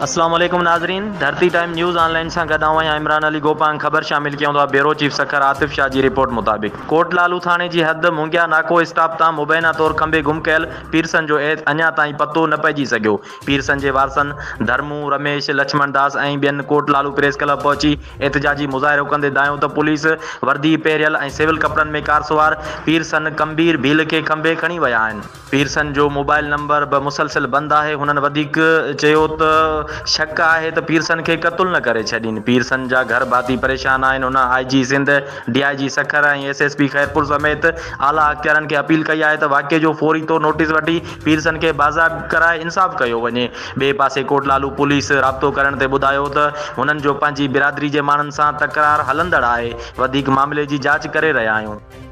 اسلام عليڪم ناظرين ڌرتي ٽائيم نيوز آن لائين سان گڏ آئون آهيان عمران علي گوپانگ خبر شامل ڪيون ٿا بيورو چيف سکر عاطف شاهه جي رپورٽ مطابق ڪوٽ لالو ٿاڻي جي حد مونگيا ناڪو اسٽاپ تان مبينا طور کنڀي گم ڪيل پيرسن جو اڃا تائين پتو نه پئجي سگهيو پيرسن جي وارثن ڌرمو رميش لڇمڻ داس ۽ ٻين ڪوٽ لالو پريس ڪلب پهچي احتجاجي مظاهرو ڪندي دانهيو ته پوليس وردي پهريل ۽ سول ڪپڙن ۾ ڪار سوار پيرسن ڪمبير ڀيل کي کنڀي کڻي ويا آهن. پيرسن جو موبائل نمبر به مسلسل بند آهي، هنن وڌيڪ چيو ته شڪ آهي ته پيرسن کي قتل نه ڪري ڇڏين، پيرسن جا گهر ڀاتي پريشان آهن، هن I G Sindh, D I G Sukkur ۽ S S P Khairpur سميت اعليٰ اختيارين کي اپيل ڪئي آهي ته واقعي جو فوري طور نوٽيس وٺي پيرسن کي بازياب ڪرائي انصاف ڪيو وڃي، ٻئي پاسي ڪوٽ لالو پوليس رابطو ڪرڻ تي ٻڌايو ته هنن جو پنهنجي برادري جي ماڻهن سان تڪرار هلندڙ آهي، وڌيڪ معاملي جي جاچ ڪري رهيا آهيون.